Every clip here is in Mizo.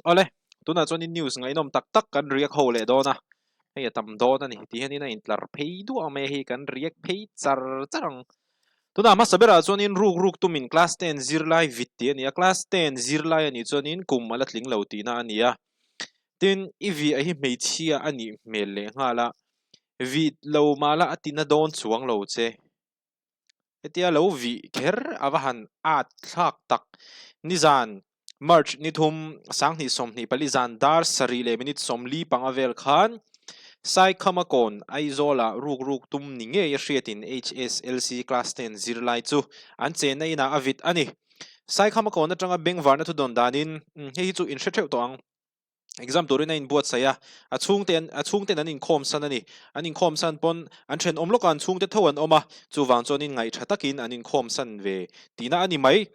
Awle, tunah chuanin news ngaihnawm tak tak kan react ho leh dawn a, hei a tam dawn a ni, ti hianin a intlar phei duah mai a hei kan react phei char char ang. Tunah hmasa berah chuanin ruk ruk tumin class ten zirlai vit tih a ni a, class ten zirlai a nih chuanin kum a la tling lo tihna a ni a. Tin, i vih a hi hmeichhia a nih hmel leh nghal a, vit lo mah la a tina dawn chuang lo che. Hetia lo vih kher a va han at thlak tak. Nizan March ni thum 2024 zan dar sarih leh minute 45 vel khan Saikhama kawn Aizawlah ruk ruk tum ni ngei a hriatin HSLC class ten zirlai chu an chenna inah a vit a ni. Saikhama kawn atanga bengvarna thudawn danin hei hi chu in hre theuh tawh ang. Exam turin a inbuatsaih a, a chhungte an a chhungten an inkhawm san a ni. An inkhawm san pawn an thenawm lawkah an chhungte tho an awm a, chuvang chuan in ngaih tha takin an inkhawm san ve tihna a ni mai.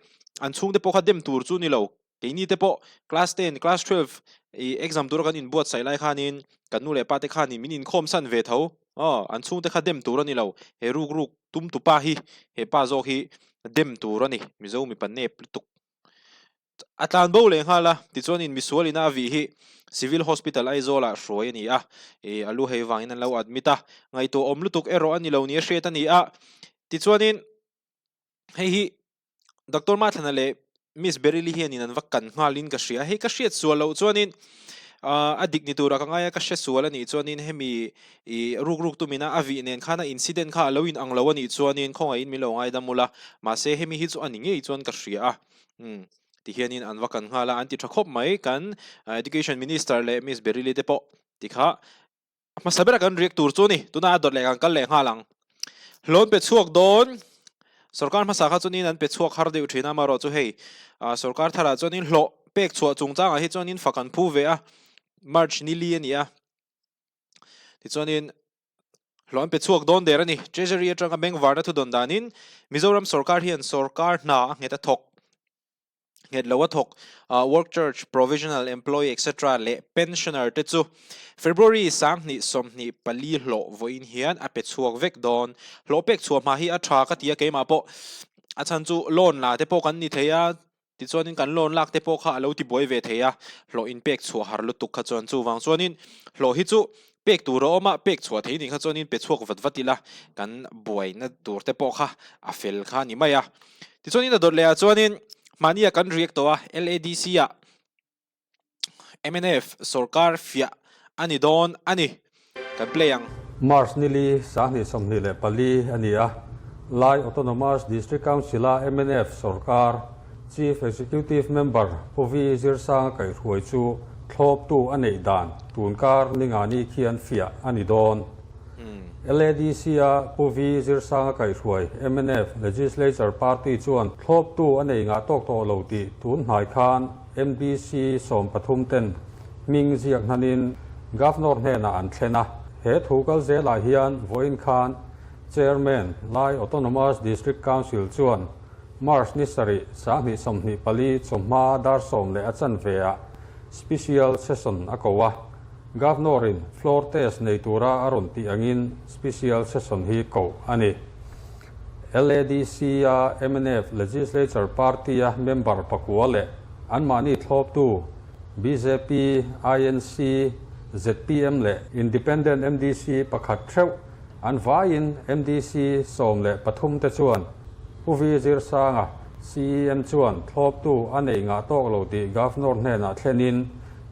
An chhungte pawh kha dem tur chu ni lo. Keini te pawh class ten, class 12 ih exam tura kan inbuatsaih lai khanin kan nu leh pa te khanin min inkhawm san ve tho. Aw, an chhungte kha dem tur a ni lo. He ruk ruk tum tu pa hi, he pa zawk hi dem tur a ni. Mizo mipa nep lutuk. A tlan bo leh nghal a, tichuanin misual ina a vih hi Civil Hospital Aizawl-ah hruai a ni a, ih a lu hei vangin an lo admit a, ngaihtuah awm lutuk erawh a ni lo ni a hriat a ni a, tichuanin hei hi Doctor Mathlana leh Miss Beryl-i hianin an va kan nghalin ka hria, hei ka hriat sual loh chuanin a dik ni turah ka ngai a, ka hre sual a nih chuanin hemi ih ruk ruk tumina a vih nen khan a incident kha a lo inang lo a nih chuanin khawngaihin min lo ngaidam ula, mahse hemi hi chu a ni ngei chuan ka hria a. Umm ti hianin an va kan nghal a, an ti tha khawp mai kan Education Minister leh Miss Beryl-i te pawh ti kha a hmasa bera kan riak tur chu a ni, tunah a dawt leh kan kal leh nghal ang. Hlawn pe chhuak dawn, sorkar hmasa kha chuanin an pe chhuak har deuh thin a, amaherawh chu hei sorkar tharah chuanin hlawh pek chhuah chungchangah hi chuanin fak an phu ve a, March ni li a ni a, tichuanin Hlawh an pe chhuak dawn der a ni. Treasury atanga bengvarna thu dawn danin Mizoram sorkar hian sorkar hna a nghet a thawk, nghet lo a thawk, work charge, provisional employee etc leh pensioner te chu February 2024 hlawh vawiin hian a pe chhuak vek dawn. Hlawh pek chhuah hma hi a tha ka ti a keimah pawh a chhan chu loan la te pawh kan ni thei a, Tichuanin kan loan lak te pawh kha a lo ti buai ve thei a, hlawh in pek chhuah har lutuk kha chuan chuvang chuanin hlawh hi chu pek tur a awm a, pek chhuah thei nih kha chuanin pe chhuak vat vat ila kan buaina tur te pawh kha a fel kha a ni mai a. Tichuanin a dawt leh ah chuanin mahnia kan react tawh a, LADC ah Mnf sorkar fiah a ni dawn a ni. Kan play ang. March nili 2024 a ni a, Lai Autonomous District Council-a mnf sorkar Chief Executive Member Pu Vi Zirsanga kaihhruai chu thlawptu a neih dan tunkar ningani khian fiah a ni dawn. LADC-a Pu Vi Zirsanga kaihhruai mnf Legislature Party chuan thlawptu a nei ngah tawk tawh lo tih tun hnai khan MDC 13 ten hming ziak hnanin Governor hnenah an thlen a. He thu kal zelah hian vawiin khan Chairman, Lai Autonomous District Council chuan March ni sarih 2024 chawhma dar sawm leh a chanve-ah Special Session a ko a. Governor-in floor test nei tura a rawn tih angin Special Session hi koh a ni. LADC-a mnf Legislature Party-a member pakua leh anmahni thlawptu bjp, INC, zpm leh Independent MDC pakhat theuh an vaiin MDC 13 te chuan Pu Vi Zirsanga, CEM chuan thlawptu a nei ngah tawk lo tih Governor hnenah thlenin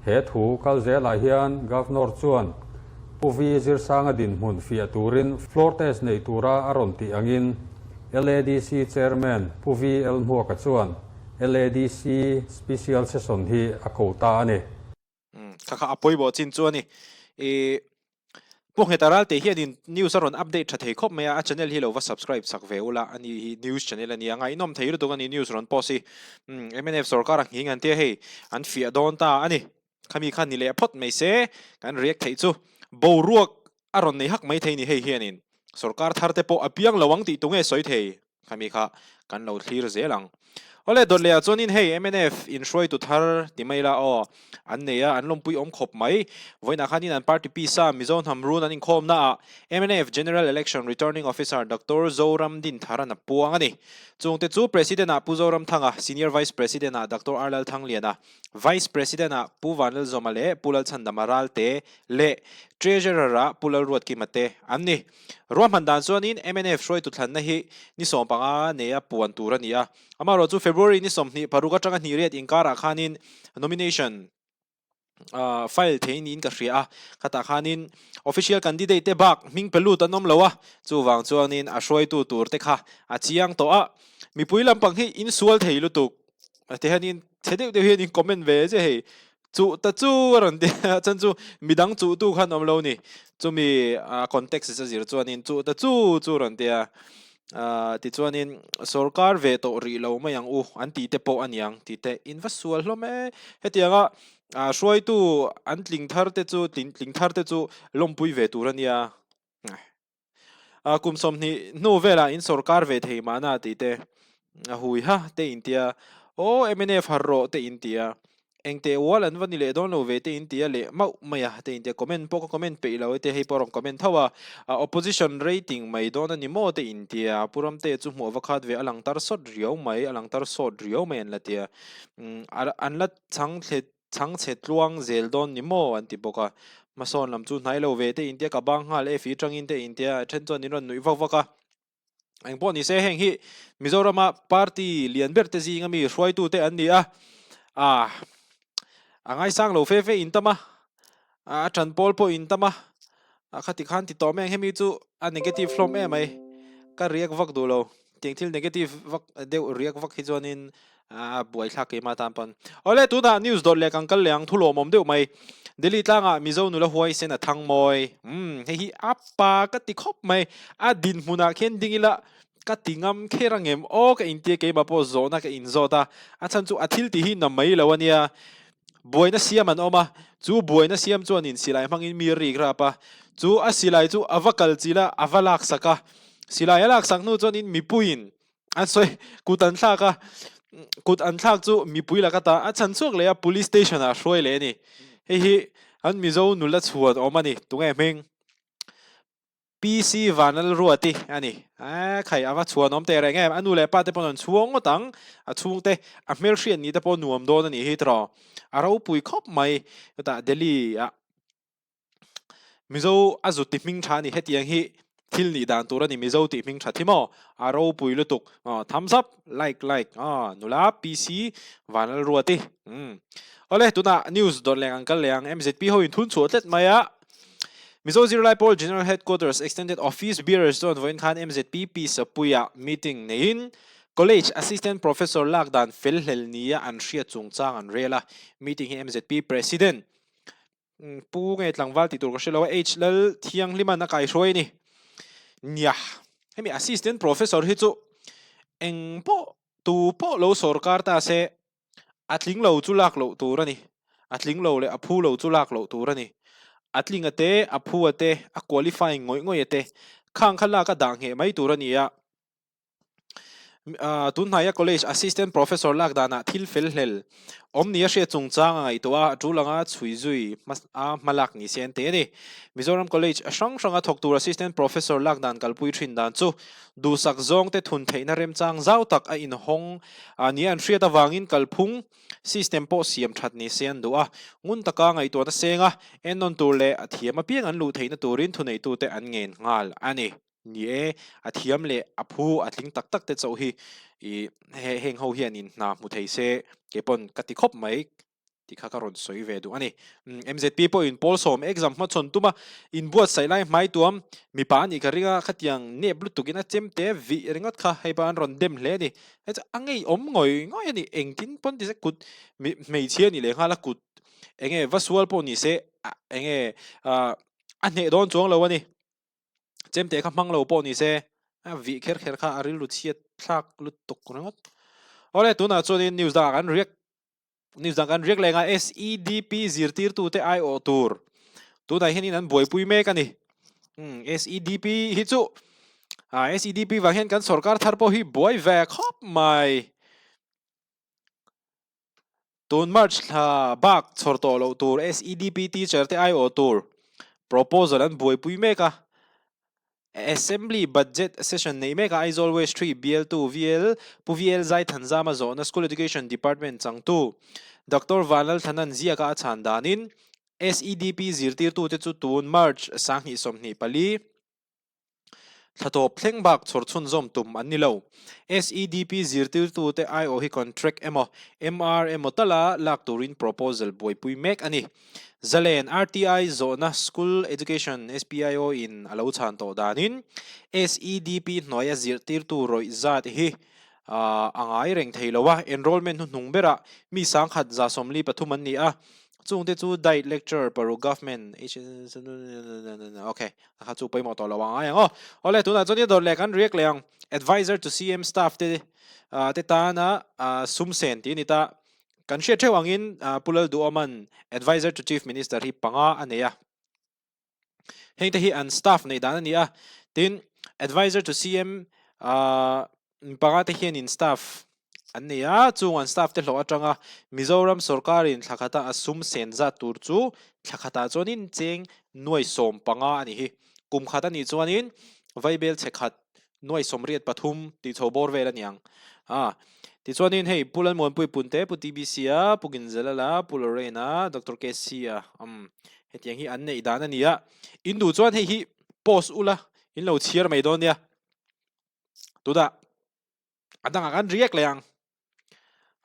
he thu kal zelah hian Governor chuan Pu Vi Zirsanga dinhmun fiah turin floor test nei tura a rawn tih angin LADC Chairman Pu Vi L Hmuaka chuan LADC Special Session hi a ko ta a ni. Umm kha kha a pawimawh chin chu a ni. I Pu Ngheta Ralte hianin news a rawn update tha thei khawp mai a, a channel hi lo va subscribe sak ve ula, ani hi news channel a nia, ngaihnawm thei lutuk a ni news rawn post hi. Umm mnf sorkar a nghing an tia hei an fiah dawn ta a ni. Khami kha ni leh phawt mai se, kan react theih chu boruak a rawn nei hak mai thei ni hei hianin sorkar thar te pawh a piang lo ang tih tunge sawi thei? Khami kha kan lo thlir zel ang. Awle dawt leh ah chuanin hei mnf in hruaitu thar ti mai ila aw an nei a, an lawmpui awm khawp mai. Vawiinah khanin an party pisa Mizo hnam run an inkhawmna ah mnf General Election Returning Officer Doctor Zoram Dintharan a puang a ni. Chungte chu President ah Pu Zoramthanga, Senior Vice President ah Doctor R Lalthangliana, Vice President ah Pu Vanlalzawma leh Pu Lalchhandama Ralte leh Treasurer ah Pu Lalruatkima te an ni. Ruahman dan chuanin mnf hruaitu thlanna hi ni 15 neia puan tur a ni a. Amaherawh chu February ni 26 atanga hnih riat inkarah khanin nomination file thei niin ka hria a. Khatah khanin official candidate te bak hming pe lut an awm lo a, chuvang chuanin a hruaitu tur te kha a chiang tawh a. Mipui lampang hi insual thei lutuk ti hianin chhe deuh deuh hian in comment ve che hei. Chuh ta chu a rawn ti a, chuan chu midang chuh tu khan awm lo ni. Chumi context a zir chuanin chuh ta chu chu a rawn ti a, tichuanin sorkar ve tawh rih lo mai ang u an tih te pawh a niang tih te in va sual hlawm e. Hetianga hruaitu an tling thar te chu tling thar te chu lawmpui ve tur a nia. Kum 20 hnu velah in sorkar ve thei mahna tih te a hui ha te in tia, aw mnf har rawh te in tia, engteh ual an va ni leh dawn lo ve te in tia leh mauh mai a te in tia, comment pawh ka comment peih lo e te hei pawh a rawn comment tho a, opposition rating mai dawn a ni maw te in tia, Pu Ramtea chu hmuh a va khat ve a lang tar sawt riau mai, a lang tar sawt riau mai an la tia, an la chhang thlet Chhangchhe tluang zel dawn ni maw an ti bawk a, hmasawn lam chu hnai lo ve te intia ka bang nghal e fi tangin te intia a then chuan in rawn nuih vak vak a. Eng pawh ni se heng hi Mizorama party lian ber te zinga mi hruaitu te an ni a, ah a ngaisang lo fe fe in tam a, a tan pawl pawh in tam a, a khati khan ti tawh mai ang hemi chu a negative hlawm em mai ka react vak duh lo tiang thil negative vak deuh react vak hi chuanin a buaithlak keimah tan pawn awle tunah news dawt leh kan kal leh ang thu lawmawm deuh mai Delhi tlangah Mizo nula huaisen a thang mawi umm hei hi a pa ka ti khawp mai a dinhmunah khian ding ila ka ti ngam kher angem aw ka intia keimah pawh zawhna ka inzawt a a chhan chu a thil tih hi na mai lo ania Buaina siam an awm a, chu buaina siam chuanin silai hmangin mi rik rap a, chu a silai chu a va kal chilh a, a va laksak a. Silai a laksak hnu chuanin mipuiin an sawi kut an thlak a, kut an thlak chu mipui laka ta a chhan chhuak leh a, police station ah a hruai leh a ni. Hei hi an Mizo nula chhuan awm a ni, tunge hming? PC Vanlalruati a ni. Aaa khai a va chhuan awm teh reng em, a nu leh pa te pawn an chhuang ngawt ang, a chhungte a hmelhriat ni te pawh nuam dawn a nih hi tiraw, a ropui khawp mai chutah Delhi ah Mizo a zut ti hming tha a ni, hetiang hi thil nih dan tur a ni Mizo tih hming that hi maw, a ropui lutuk aw thumbs up like like aw nula PC Vanlalruati umm awle tunah news dawt leh ang kal leh ang MZP ho in thun chhuah tlat mai a. Mizo Zirlai Pawl General Headquarters Extended Office Bearers chuan vawiin khan MZP Pi Sapuia meeting neiin College Assistant Professor lak dan fel hlel nia an hriat chungchang an rel a. Meeting hi MZP President Pu nge tlangval tih tur ka hre lo a, H Lal Thianghliman a kaihruai a ni. Nia, hemi Assistant Professor hi chu eng pawh tu pawh lo sawrkar ta se A tling lo chu lak loh tur a ni. A tling lo leh a phu lo chu lak loh tur a ni. A tling a te, a phu a te, a qualifying ngawih ngawih a te, khang kha lak a dah ngheh mai tur a ni a. Tunhnaia college assistant professor lak danah thil fel hlel awm ni a hriat chungchang a ngaihtuah a, a tul anga chhui zui a hmalak ni se an ti a ni. Mizoram college hrang hranga thawk tur assistant professor lak dan kalpui thin dan chu duhsak zawngte thun theihna remchang zau tak a inhawng A nia an hriat avangin kalphung system pawh siam that ni se an duh a, ngun taka ngaihtuahna senga ennawn tur leh a thiam apiang an luh theihna turin thuneitute an ngen nghal a ni. Ni e, a thiam leh a phu a tling tak tak te chauh hi i heng ho hian in hna hmu thei se keipawn ka ti khawp mai. Tih kha ka rawn sawi ve duh a ni. MZP pawhin pawl sawm exam hmachhawn tuma inbuatsaih lai hmai tuam mipa a nih ka ring a, khatiang nep lutukin a chem te vih ringawt kha hei pawh an rawn dem hle a ni. Hei chu a ngeiawm ngawih ngawih a ni, engtin pawn ti se kut hmeichhia nih leh nghal a kut enge va sual pawh ni se enge a hneh dawn chuang lo a ni. Chemte kha hmang lo pawh ni se a vih kher kher kha a rilru chhiat thlak lutuk ringawt. Awle tunah chuanin news dangah kan react News dang kan riak leng a, SEDP zirtirtute aiawh tur tunah hianin an buaipui mek a ni. SEDP hi chu SEDP vang hian kan sorkar thar pawh hi buai ve khawp mai. Tun March thla bak chhawr tawh loh tur SEDP teacher te aiawh tur proposal an buaipui mek a. Assembly Budget Session neih mek a Aizawl West 3 Bialtu VL Pu VL Zaithanzama zawhna School Education Department changtu Doctor Vanlalthanan ziaka a chhan danin SEDP zirtirtute chu tun March 2024 Thla tawp thleng bak chhawr chhunzawm tum an ni lo. SEDP zirtirtute aiawh hi contract emaw, MR emaw tala lak turin proposal buaipui mek a ni. Zalen RTI zawhna School Education SPIO in a lo chhan tawh danin SEDP hnuaia zirtirtu rawih zat hi a ngai reng thei lo a, enrollment hnuhnung berah mi sangkhat 43 an ni a, chungte chu diet lecturer paruk government ok a kha chu pawimawh tawh lo ang ai ang aw. Awle tunah chuan i dawr leh kan react leh ang advisor to CM staff te te tana sum sen tih a ni ta. Kan hriat theuh angin Pu Lalduhawma'n Adviser to Chief Minister hi panga a nei a. Hengte hi an staff neih dan a ni a. Tin, Adviser to CM panga te hianin staff an nei a, chung an staff te hlawh atanga Mizoram sawrkarin thla khata a sum sen zat tur chu thla khatah chuanin cheng nuai 15 a ni hi. Kum khat a nih chuanin vaibel chhe khat nuai 83 tih chho bawr vel a ni ang. A, tichuanin hei Pu Lalmuanpui Punte, Pu TBC a, Pu Ginzalala, Pu Lorraine a, Doctor KC a, umm, hetiang hi an neih dan a ni a. In duh chuan hei hi post ula, in lo chhiar mai dawn nia. Tunah a dangah kan react leh ang.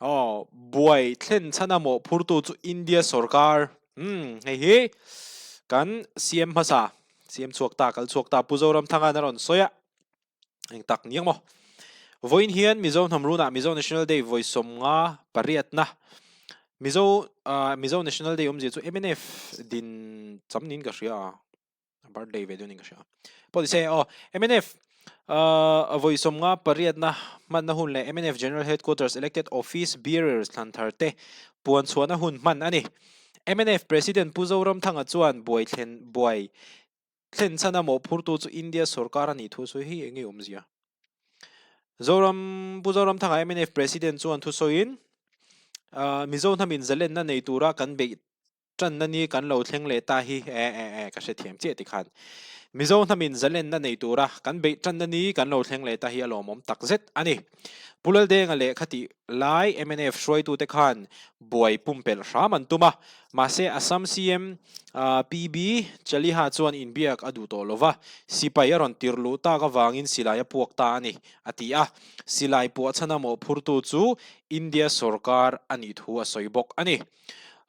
Aw, buai thlen chhan a mawhphurtu chu India sorkar. Umm, hei hi kan CM hmasa, CM chhuak ta, kal chhuak ta Pu Zoramthanga'n a rawn sawi a. Eng tak ni ang maw? Vawiin hian Mizo hnam runah Mizo National Day vawi 58na Mizo, Mizo National Day awmzia chu mnf din cham niin ka hria a. A birthday ve dawn in ka hria. Pawh nise aw mnf a vawi 58na hmanna hun leh mnf General Headquarters Elected Office Bearers thlan thar te puan chhuahna hun hman a ni. Mnf President Pu Zoramthanga chuan buai thlen buai thlen chhan a mawhphurtu chu India sorkar a nih thu sawi hi eng nge awmzia? Zoram Pu Zoramthanga mnf President chuan thusawiin Mizo hnamin zalenna nei tura kan beih Ṭanna ni kan lo thleng leh ta hi e e e ka hrethiam chiah tikhan Mizo hnamin zalenna nei tura kan beih ṭanna ni kan lo thleng leh ta hi a lawmawm takzet a ni. Pu Laldenga leh khatih lai mnf hruaitute khan buai pumpelh hram an tum a, mahse Assam CM PB Chaliha chuan inbiak a duh tawh lo va, sipai a rawn tirh luh tak avangin silai a puak ta a ni, a ti a. Silai puahchhana mawhphurtu chu India sorkar a nih thu a sawi bawk a ni.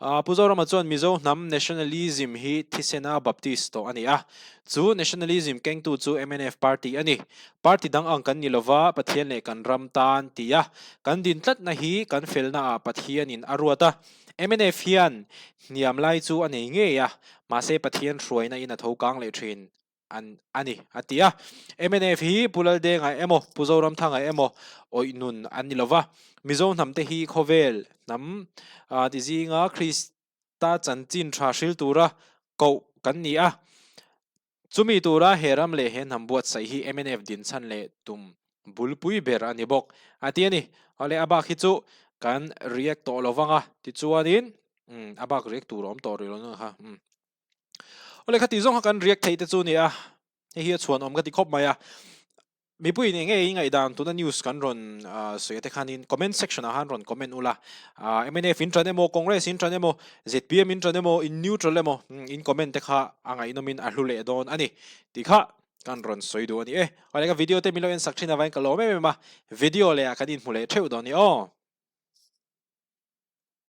Pu Zorama chuan Mizo hnam nationalism hi thisena Baptist tawh a ni a, chu nationalism kengtu chu mnf party a ni. Party dang ang kan ni lova, Pathian leh kan ram tan ti a, kan din tlatna hi kan felna ah Pathianin a ruat a. Mnf hian hniam lai chu a nei ngei a, mahse Pathian hruaina in a tho kang leh thin. an a ni, a ti a. Mnf hi Pu Laldenga emaw, Pu Zoramthanga emaw awih nun an ni lova. Mizo hnamte hi khawvel hnam ti zinga Krista chanchin tha hril tura koh kan ni a. Chumi tura he ram leh he hnam buatsaih hi mnf dinchhan leh tum bulpui ber a ni bawk, a ti a ni. Awle a bak hi chu kan react tawh lo vang a, tichuanin a bak react tur a awm tawh rih lo na kha. Awle khati zawng kha kan react theih te chu nia hei hi a chhuan awm ka ti khawp mai a mipuiin eng nge i ngaihdan tuna news kan rawn sawi te khanin comment section ah khan rawn comment ula mnf in tan emaw congress in tan emaw zpm in tan emaw in neutral emaw in comment te kha a ngaihnawmin a hlu leh dawn a ni tih kha kan rawn sawi duh a ni e. Awle ka video te min lo en sak thin avangin ka lawm em em a video leh ah kan inhmu leh theuh dawn ni aw.